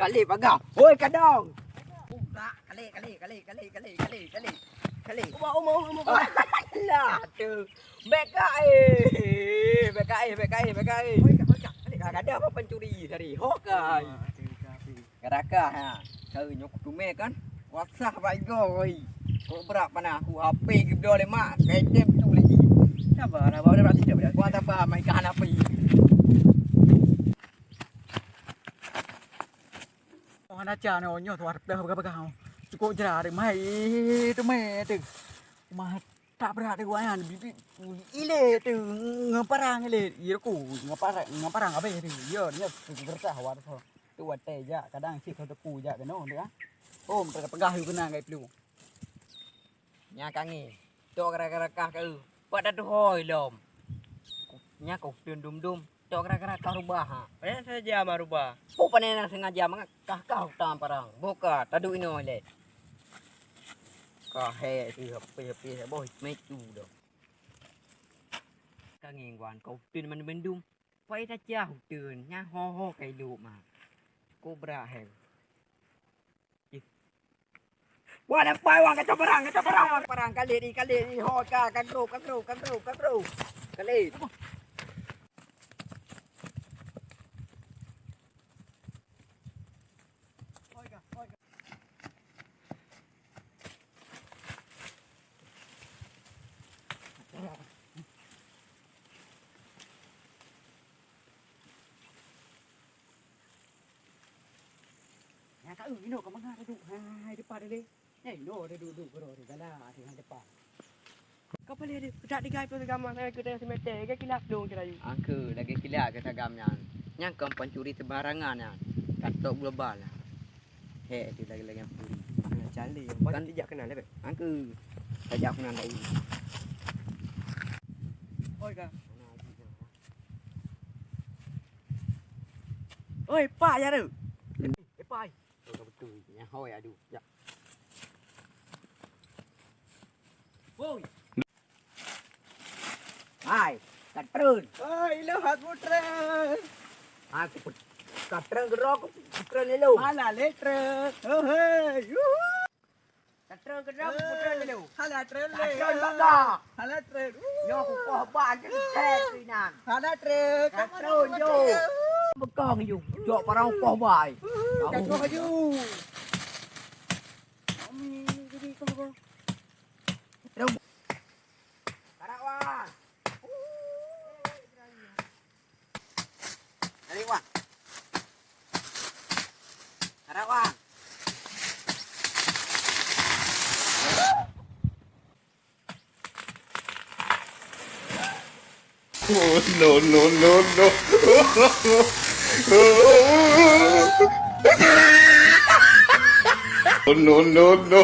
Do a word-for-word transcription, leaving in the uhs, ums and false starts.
Kalé paga. Hoi, kadang. Utak, kalé, kalé, kalé. Kalé. Uma, uma, uma, uma. Alah, tu. Bèk ka, eh. Bèk ka, eh, bèk ka, eh, bèk ka, eh. Hoi, ka, hoi, ka. Kalé. Ka, ka ada apa pencuri tadi? Ho ka. Garakah, ha. Kau nyoe kutumé kan? Wasah bak igoe, oi. Kok brat panah aku H P geubloe lé mak, kai tem tu lagi. Sabar, sabar, sabar, sabar. Kuat sabar, main ka hana H P. Oh, hana ca nyoe, nyoe tuah dah peugah-peugah. Cukôp jra deh, mai, eh, teumé teuh. Mah tak brat deh, wah nyan, bibit ilé teuh, ngon parang ilé. Iya ku, ngon parang, ngon parang abéh teuh. Iya, nyoe teuh geureudah wah teuh. Tu watèe jak, kadang cit keu teupeu jak keunoe teuh, ah. Oh, peugah-peugah yue keunan gai peulueng. Nya kangé, tok gara-gara kah keu, pat dah tuho lom. Nya kau dum-dum-dum, tok gara-gara kah rubah ha. Pane saja ma rubah. Pu pane na sengaja mangat kah kah utang parang. Boka tadu inoe lé. Kah he si hapi-hapi boh metu dah. Kangé guan kau tin mandum-mandum. Pai tacah uteuen, nyan ho-ho kai lok ma. Kobra hai. Wah, nampai wang kacau perang, kacau perang, wang perang. Kali ni, kali ni, ho ka, kagro, kagro, kagro, kagro. Kali. Nyang ka eu inoe ka mangat duek hai depan lé. Eh, inoe duek-duek keudroe di dalam di depan. Ka paleng deh, peudak digai peugamah ngai keu tengah simete, lagèe kilat dong kira yu. Angke lagèe kilat keu tagam nyan. Nyang kon pancuri sembarangan nyan. Ka tok global lah. He, di lagèe-lagèe nyang puri. Nah, cali. Kan tijak keunan lé, Beb. Angke. Tajak keunan dah ini. Oi, ka. Oi, Pak, ya tu. Eh, Pak. Oh, ka beutôi. Nyang hoi adu. Ya. Woi. Hai, ka treun. Hai, ilôn hana treun. Hai, ku pe-, ka treun keudroe, ku treun ilôn. Hana lé treun. Hei, hei. Yuhu. Ka treun keudroe, ku treun ilôn. Hana treun lé. Ka treun bangga. Hana treun. Nyoe ku poh ban, ku treun inan. Hana treun. Ka treun, yo. Beukong, yo. Jok parang poh bai. Ka treun, yo. Kami jadi kau. Karak, Wan. Tarik, Wan. Karak, Wan. Oh, no, no, no, no. Oh, no, no, no.